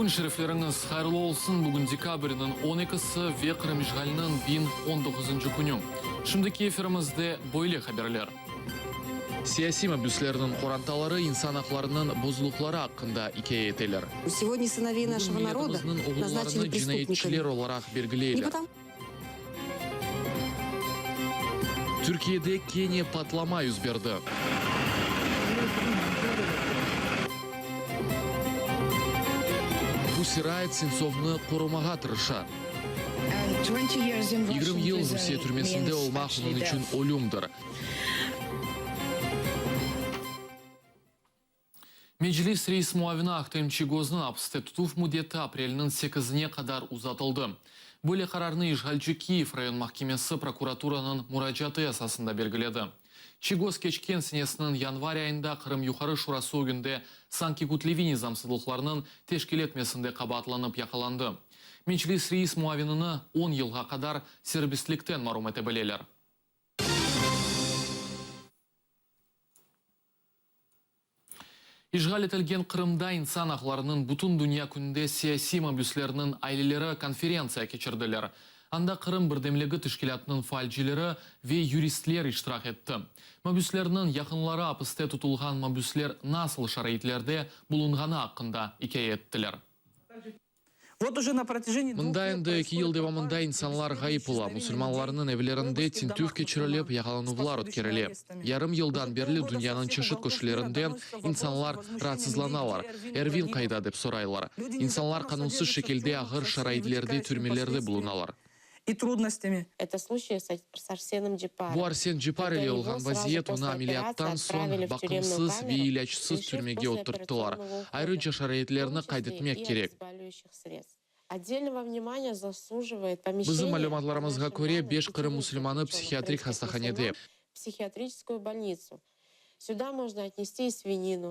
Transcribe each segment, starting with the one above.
Kün şerifleriñiz hayırlı olsun! Bugün dekabrniñ on ekisi ve Qırım işğaliniñ 1019-ncı künü. Şimdiki efirimizde böyle haberler. Siyasiy mabüslerniñ qorantaları insan aqlarınıñ bozuluqları aqqında ikâye eteler. Segodnâ sınovey Bugün našego naroda milletimizniñ naznaçili oğullarını prestupnikami. cinayetçiler olaraq Ne belgileyler. potomu Türkiyede kene patlama yüz berdi. Pussy Riot Sentsovnı qorumağa tırışa. 20 yıl Rusiye türmesinde olmaq onıñ içün ölümdir. Meclis reis muavini Ahtem Çiygoznıñ apiste tutuv müddeti aprelniñ sekizine qadar uzatıldı. Böyle qararnı işğalci Kiyev rayon mahkemesi prokuraturanıñ muracaatı esasında belgiledi. Çiygoz keçken senesiniñ yanvar ayında Qırım Yuqarı Şurası ögünde sanki kütleviy nizamsızlıqlarnıñ teşkil etmesinde qabaatlanıp yaqalandı. Meclis reis muavinini on yılğa qadar serbestlikten marum ete bileler. İşğal etilgen Qırımda insan aqlarınıñ Bütündünya kününde siyasiy mabüslerniñ aileleri konferentsiya keçirdiler. Anda Qırım birdemligi teşkilâtınıñ faalcileri ve yuristler iştirak etti. Mabüslerniñ yaqınları apiste tutulğan mabüsler nasıl şaraitlerde bulunğanı aqqında ikâye ettiler. Mında endi eki yıl devamında insanlar ğayıp ola, musulmanlarnıñ evlerinde tintüv keçirilip, yaqalanuvlar ötkerile. Yarım yıldan berli dünyanıñ çeşit köşelerinden insanlar raatsızlanalar, Ervin qayda dep soraylar. İnsanlar qanunsız şekilde ağır şaraitlerde türmelerde bulunalar. Bu Arsen Cepar ile olğan vaziyet, onı ameliyattan soñ baqımsız ve ilâcsız türmege oturttılar. Ayrıca şaraitlerni qayd etmek kerek. Bizim malümatlarımızğa köre, beş Qırım musulmanı psihiatrik hastahanede.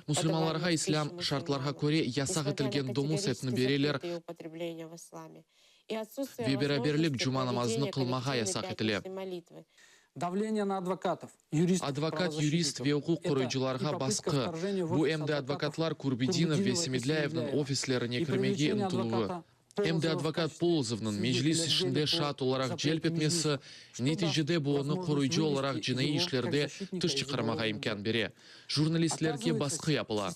Musulmanlarğa islâm şartlarğa köre yasaq etilgen domuz etini bereler ve beraberlik cuma namazını qılmağa yasaq etile. Advokat, yurist ve uquq qoruyıcılarğa basqı, bu em de advokatlar Kurbedinov ve Semedlâyevniñ ofislerine kirmege ıntıluvı. Em de advokat Polozovnıñ Meclis işinde şaat olaraq celp etmesi, neticede bu onı qoruyıcı olaraq cinaiy işlerde tış çıqarmağa imkân bere. Jurnalistlerge basqı yapıla.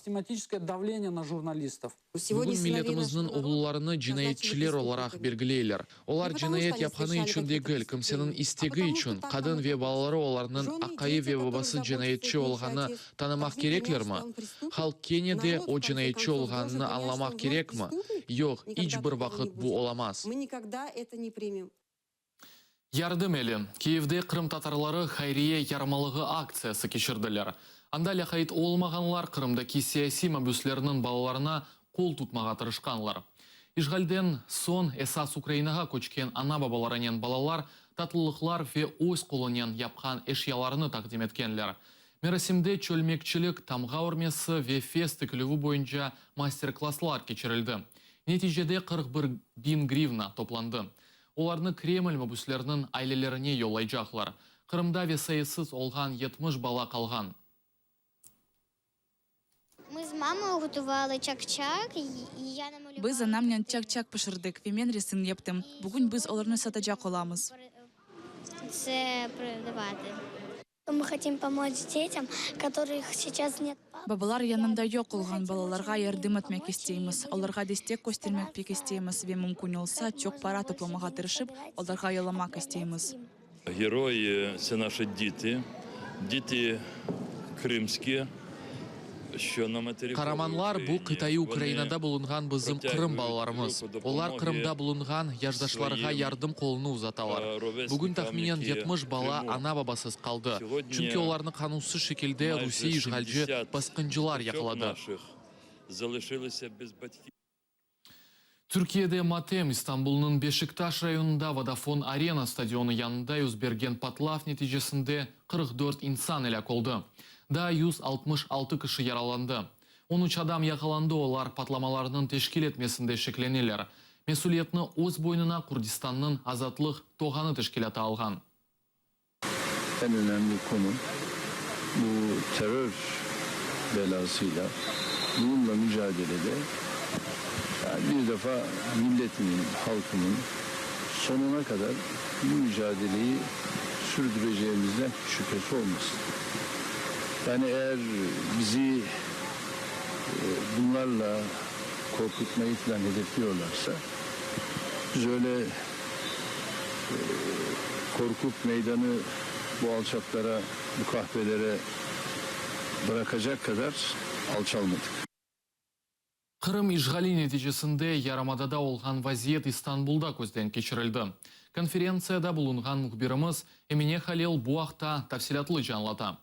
Bugün milletimizniñ oğullarını cinayetçiler olaraq belgileyler. Olar cinayet yapqanı içün degil, kimseniñ istegi içün, qadın ve balaları olarnıñ aqayı ve babası cinayetçi olğanı tanımaq kereklermi? Halq kene de o cinayetçi olğanını añlamaq kerekmi? Yoq, iç bir vaqıt bu olamaz. Yardım eli, Kiyevde qırımtatarları hayriye yarmalığı aktsiyası keçirdiler. Anda lâqayt olmağanlar Qırımdaki siyasiy mabüslerniñ balalarına qol tutmağa tırışqanlar. İşğalden soñ esas Ukrainağa köçken ana-babalarınen balalar tatlılıqlar ve öz qolunen yapqan eşyalarını taqdim etkenler. Merasimde çölmekçilik, tamğa örmesi ve fes tikilüvi boyunca master-klasslar keçirildi. Neticede 41 biñ grivna toplandı. Olarnı Kreml mabüsleriniñ ailelerine yollaycaqlar. Qırımda vesayetsız olğan 70 bala qalğan. Biz anamnen çak-çak pişirdik ve men resim yaptım. Bugün biz olarnı satacaq olamız. Babalar yanında yoq olğan balalarğa yardım etmek isteymiz. Olarğa destek köstermek pek isteymiz ve mümkün olsa, çoq para toplamağa tırışıp, olarğa yollamaq isteymiz. Geroyi, tse naşi diti, diti krımskiye, şço na materikovıy Qaramanlar, bu Ukrainie, qıtaiy voni Ukrainada bulunğan bizim Qırım protâguyut balalarımız. ruku Olar dopomogi Qırımda bulunğan yaşdaşlarğa svoyim yardım qolunı uzatalar. Bugün rovesnikam, tahminen yaki 70 bala Krımu. ana-babasız qaldı, çünki Segodnâ olarnı qanunsız şekilde mayje Rusiye işğalci 70 basqıncılar ditoçok yaqaladı. naşıh zalışılısâ bez batkiv. Türkiyede matem, İstanbulnıñ Beşiktaş rayonında Vodafone Arena stadionı yanında yüz bergen patlav neticesinde 44 insan elâk oldı. Daa 166 kişi yaralandı. On üç adam yaqalandı, olar patlamalarnıñ teşkil etmesinde şekleneler. Mesüliyetni öz boynuna Kurdistannıñ Azatlıq Toğanı teşkilâtı alğan. En önemli konu bu terör belasıyla bununla mücadelede. Bir defa milletimin, halkımın sonuna kadar bu mücadeleyi sürdüreceğimizden şüphesi olmasın. Yani eğer bizi bunlarla korkutmayı falan hedefliyorlarsa biz öyle korkup meydanı bu alçaklara, bu kahvelere bırakacak kadar alçalmadık. Qırım işğali neticesinde yarımadada olğan vaziyet İstanbulda közden keçirildi. Konferentsiyada bulunğan mühbirimiz Emine Halil bu aqta tafsilâtlıca añlata.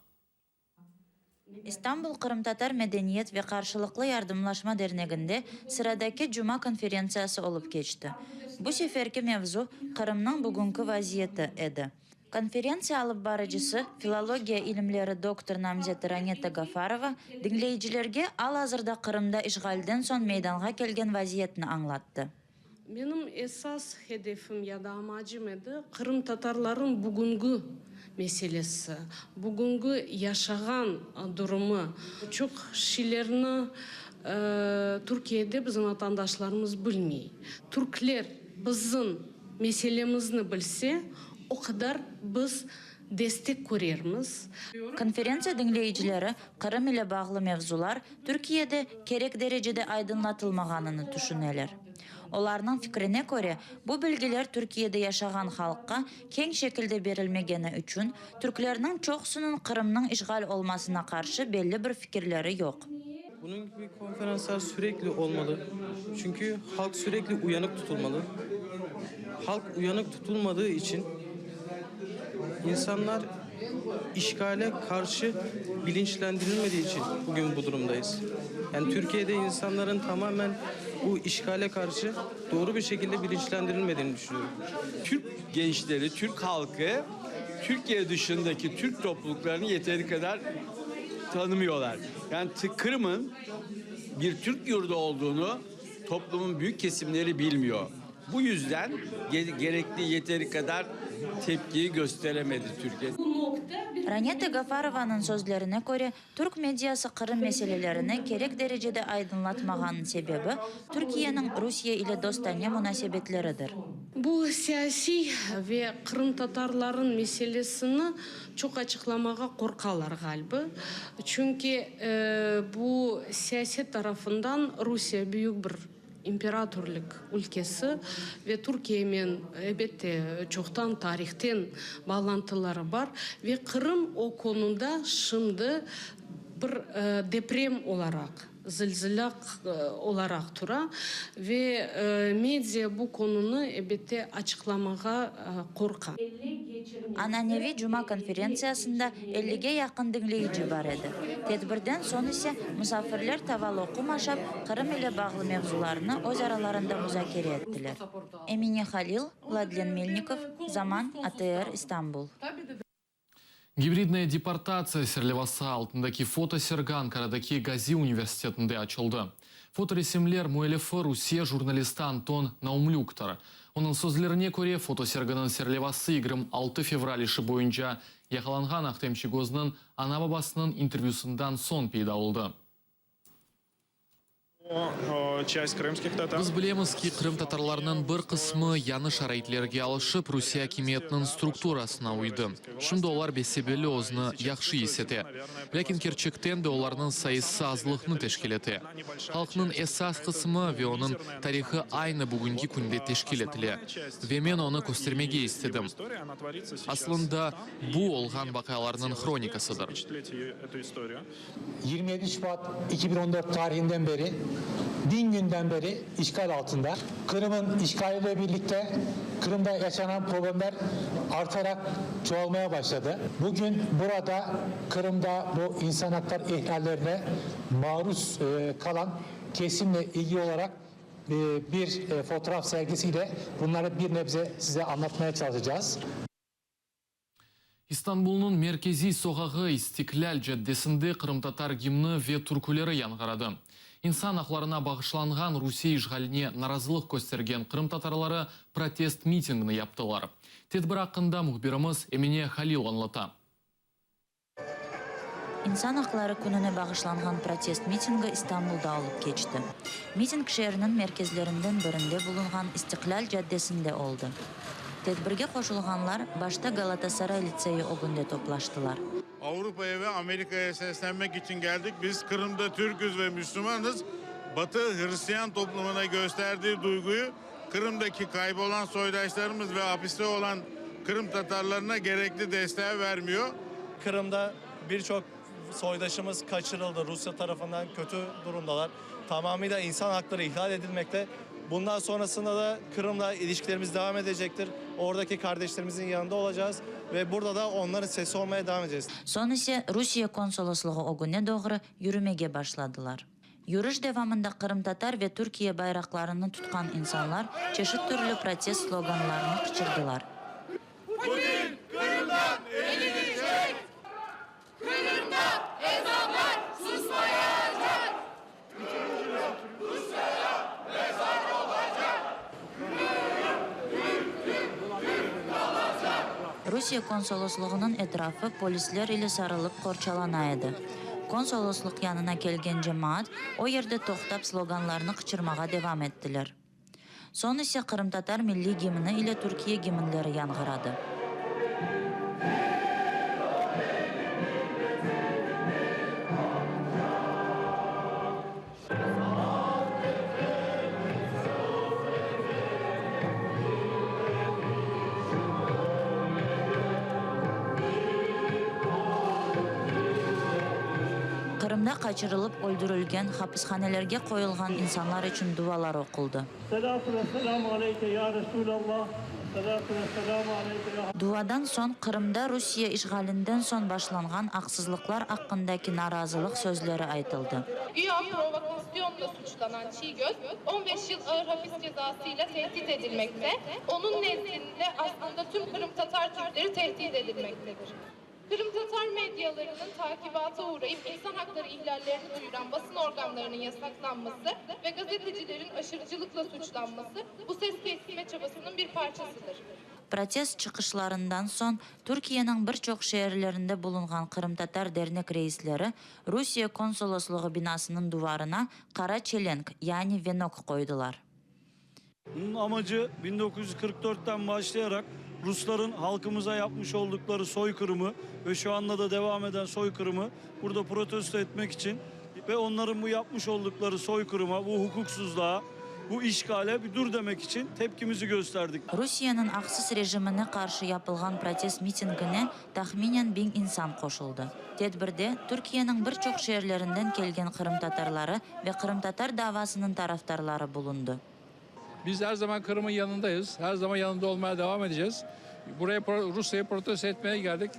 İstanbul Qırımtatar medeniyet ve qarşılıqlı yardımlaşma derneginde sıradaki cuma konferentsiyası olıp keçti. Bu seferki mevzu Qırımnıñ bugünki vaziyeti edi. Konferentsiya alıp barıcısı, filologiya ilimleri doktor namzeti Raneta Gafarova diñleyicilerge al-azırda Qırımda işğalden soñ meydanğa kelgen vaziyetni añlattı. Menim esas hedefim ya da amacım edi, qırımtatarlarnıñ bugüngi meselesi, bugüngi yaşağan durumı. Çoq şeylerni Türkiyede bizim vatandaşlarımız bilmey. Türkler bizim meselemizni bilse, o qadar biz destek körermiz. Konferentsiya diñleyicileri Qırım ile bağlı mevzular Türkiyede kerek derecede aydınlatılmağanını tüşüneler. Olarnıñ fikrine köre, bu bilgiler Türkiyede yaşağan halqqa keñ şekilde berilmegeni içün, türklerniñ çoqusınıñ Qırımnıñ işğal olmasına qarşı belli bir fikirleri yoq. Bunıñ kibi konferanslar sürekli olmalı, çünki halq sürekli uyanıq tutulmalı. Halq uyanıq tutulmadığı içün insanlar işğale qarşı bilinçlendirilmediği içün bugün bu durumdayız. Yani Türkiye'de insanların tamamen bu işğale qarşı doğru bir şekilde bilinçlendirilmediğini düşünüyorum. Türk gençleri, Türk halkı Türkiye dışındaki Türk topluluklarını yeteri kadar tanımıyorlar. Yani Kırım'ın bir Türk yurdu olduğunu toplumun büyük kesimleri bilmiyor. Bu yüzden gerekli yeteri kadar tepkiyi gösteremedi Türkiye. Raneta Gafarovanıñ sözlerine köre, türk mediası Qırım meselelerini kerek derecede aydınlatmağanıñ sebebi, Türkiyeniñ Rusiye ile dostane munasebetleridir. Bu siyasiy ve qırımtatarlarnıñ meselesini çoq açıqlamağa qorqalar, ğaliba. Çünki bu siyaset tarafından Rusiye büyük bir imperatorlik ülkesi ve Türkiyemen, elbette, çoqtan tarihten bağlantıları bar ve Qırım o konuda şimdi bir deprem olaraq, zilzila olaraq tura ve media bu konunı, elbette, açıqlamağa qorqa. Ananeviy cuma konferentsiyasında ellige yaqın diñleyici bar edi. Tedbirden soñ ise musafirler tava loqum aşap, Qırım ile bağlı mevzularnı öz aralarında muzakere ettiler. Emine Halil, Vladlen Melnikov, Zaman, ATR, İstanbul. Gibridnaya deportatsiya serlevası altındaki fotosergi Ankaradaki Gazi universitetinde açıldı. Fotoresimler müellifi Rusiye jurnalisti Anton Naumlüktır. Onıñ sözlerine köre, fotoserginiñ serlevası 26 fevral işi boyunca yaqalanğan Ahtem Çiygoznıñ ana-babasınıñ intervyüsından soñ peyda oldı. Biz bilemiz ki, qırımtatarlarnıñ bir qısmı yañı şaraitlerge alışıp, Rusiye akimiyetiniñ strukturasına uydı. Şimdi olar bese-belli özüni yahşı is ete. Lâkin kerçekten de olarnıñ sayısı azlıqnı teşkil ete. Halqnıñ esas qısmı ve onıñ tarihı aynı bugünki künde teşkil etile. Ve men onı köstermege istedim. Aslında, bu olğan vaqialarnıñ hronikasıdır. 27 Şubat 2014 tarihinden beri, 1000 günden beri işgal altında. Kırım'ın işgaliyle birlikte Kırım'da yaşanan problemler artarak çoğalmaya başladı. Bugün burada Kırım'da bu insan haklar ihlallerine maruz e, kalan kesimle ilgili olarak e, bir e, fotoğraf sergisiyle bunları bir nebze size anlatmaya çalışacağız. İstanbulnıñ merkeziy soqağı İstiklâl caddesinde qırımtatar gimni ve türküleri yañğıradı. İnsan aqlarına bağışlanğan Rusiye işğaline narazılıq köstergen qırımtatarları protest mitingini yaptılar. Tedbir aqqında mühbirimiz Emine Halil añlata. İnsan aqları kününe bağışlanğan protest mitingi İstanbulda olıp keçti. Miting şeerniñ merkezlerinden birinde bulunğan İstiqlâl caddesinde oldı. Tedbirge qoşulğanlar başta Galatasaray litseyi ögünde toplaştılar. Avrupaya ve Amerikaya seslenmek içün geldik. Biz Qırımda türküz ve müslümanız. Batı hristiyan toplumuna gösterdiği duyguyu Qırımdaki kaybolan soydaşlarımız ve apiste olan Qırım tatarlarına gerekli desteği vermiyor. Qırımda bir çoq soydaşımız qaçırıldı, Rusya tarafından kötü durumdalar. Tamamıyla insan hakları ihlal edilmekte. Bundan sonrasında da Qırımla ilişkilerimiz devam edecektir. Oradaki kardeşlerimizin yanında olacağız ve burada da onların sesi olmaya devam edeceğiz. Soñ ise Rusiye konsoloslığı ögüne doğru yürümege başladılar. Yürüş devamında qırımtatar ve Türkiye bayraqlarını tutqan insanlar çeşit türlü protest sloganlarını qıçırdılar. Putin, Qırımdan elini çek! Qırımda ezanlar susmayacaq! Rusyaya mezar olacaq! Qırım Türk, Türk, Türk qalacaq! Rusiye konsoloslığınıñ etrafı polisler ile sarılıp qorçalana edi. Konsoloslıq yanına kelgen cemaat o yerde toqtap sloganlarnı qıçırmağa devam ettiler. Soñ ise qırımtatar milliy gimni ile Türkiye gimnleri yañğıradı. Qırımda qaçırılıp öldürilgen, hapishanelerge qoyulğan insanlar içün dualar oquldı. Selâtu ve selâmu aleyke ya Resûlallah, selâtu ve selâmu aleyke ya. Duadan soñ Qırımda Rusiye işğalinden soñ başlanğan aqsızlıqlar aqqındaki narazılıq sözleri aytıldı. Güya provokasyonla suçlanan Çiygöz 15 yıl ağır hapis cezası ile tehdit edilmekte, onun nezdinde aslında tüm Qırımtatar Türkleri tehdit edilmektedir. Qırımtatar medyalarınıñ taqibata uğrayıp insan hakları ihlallerini duyuran basın organlarınıñ yasaqlanması ve gazetecilerin aşırıcılıqla suçlanması bu ses kesme çabasınıñ bir parçasıdır. Protest çıqışlarından soñ Türkiyeniñ bir çoq şeerlerinde bulunğan qırımtatar dernek reisleri Rusiye konsoloslığı binasınıñ duvarına qara çelenk, yani venok qoydılar. Bunıñ amacı 1944-ten başlayarak rusların halkımıza yapmış oldukları soykırımı ve şu anda da devam eden soykırımı burada protesto etmek içün ve onların bu yapmış oldukları soykırıma, bu hukuksuzluğa, bu işgale bir dur demek içün tepkimizi gösterdik. Rusiyeniñ aqsız rejimine qarşı yapılğan protest mitingine tahminen biñ insan qoşuldı. Tedbirde Türkiyeniñ bir çoq şeerlerinden kelgen qırımtatarları ve qırımtatar davasınıñ tarafdarları bulundı. Biz er zaman Qırım'ın yanındayız, her zaman yanında olmaya devam edeceğiz. Buraya Rusya'yı protesto etmeye geldik.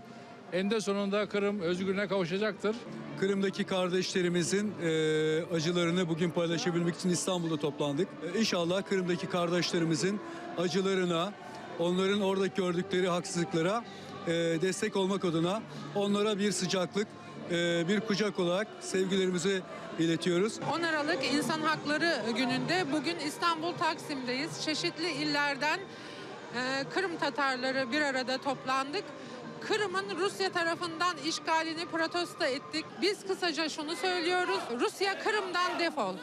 Eninde sonunda Qırım özgürlüğüne kavuşacaktır. Kırım'daki kardeşlerimizin acılarını bugün paylaşabilmek için İstanbul'da toplandık. İnşallah Kırım'daki kardeşlerimizin acılarına, onların orada gördükleri haksızlıklara destek olmak adına onlara bir sıcaklık, bir kucak olarak sevgilerimizi iletiyoruz. 10 Aralık İnsan Hakları Günü'nde bugün İstanbul Taksim'deyiz. Çeşitli illerden Kırım Tatarları bir arada toplandık. Kırım'ın Rusya tarafından işgalini protesto ettik. Biz kısaca şunu söylüyoruz. Rusya Kırım'dan defol.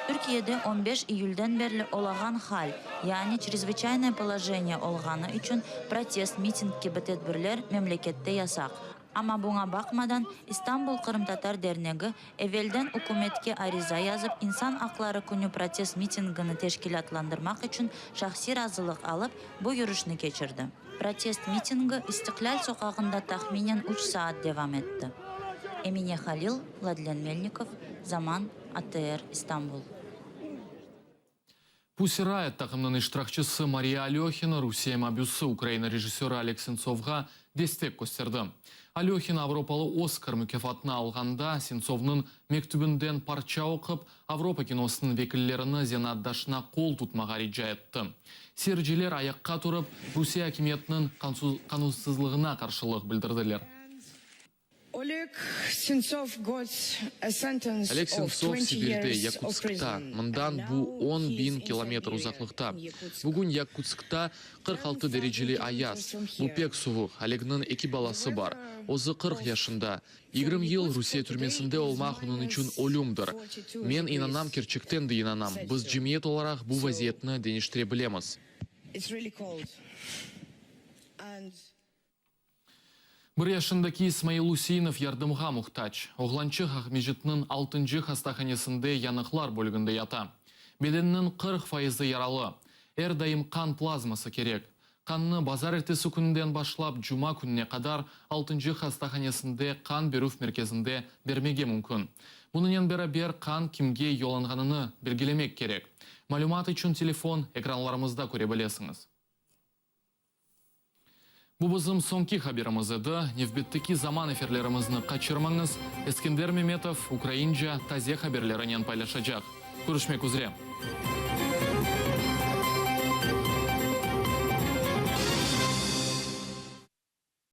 Türkiyede on beş iyülden berli olağan hal, yani çrezvıçaynoye polojeniye olğanı içün protest, miting kibi tedbirler memlekette yasaq. Amma buña baqmadan, İstanbul qırımtatar dernegi evelden ükümetke ariza yazıp, İnsan aqları künü protest mitingini teşkilâtlandırmaq içün şahsiy razılıq alıp, bu yürüşni keçirdi. Protest mitingi İstiqlâl soqağında tahminen üç saat devam etti. Emine Halil, Vladlen Melnikov, Zaman, ATR, İstanbul. Pussy Riot taqımınıñ iştirakçisi Mariya Alöhina Rusiye mabüsi Ukraina rejissörı Oleg Sentsovğa destek kösterdi. Alöhina Avropalı Oskar mukâfatını alğanda Sentsovnıñ mektübinden parça oqup, Avropa kinosınıñ vekillerini zenaatdaşına qol tutmağa rica etti. Seyirciler ayaqqa turıp, Rusiye akimiyetiniñ qanunsızlığına qarşılıq bildirdiler. Oleg Sentsov got a sentence Oleg of Sentsov 20 Sibirde, years of Yakutskta, prison mından and bu now on he is biñ in kilometr Siberia, uzaqlıqta. in Yakutsk. Bugün Yakutskta 46 dereceli ayaz. Bu pek suvuq. Olegniñ eki balası bar. Özü 40 yaşında. 20 yıl Rusiye türmesinde olmaq onıñ içün ölümdir. Men inanam, kerçekten de inanam, biz cemiyet olaraq bu vaziyetni deñiştire bilemiz. It's really cold. And. Bir yaşındaki İsmail Useinov yardımğa muhtac. Oğlançıq Aqmescitniñ altıncı hastahanesinde yanıqlar bölüginde yata. Bedeniniñ 40 fayızı yaralı. Er daim qan plazması kerek. Qannı bazarertesi kününden başlap cuma kününe qadar altıncı hastahanesinde qan berüv merkezinde bermege mümkün. Bunınen beraber qan kimge yollanğanını belgilemek kerek. Malümat içün telefon ekranlarımızda köre bilesiñiz. Bu bizim soñki haberimiz edi. Nevbetteki zaman efirlerimizni qaçırmañız, Eskender Memetov ukrainca taze haberlerinen paylaşacaq. Körüşmek üzre.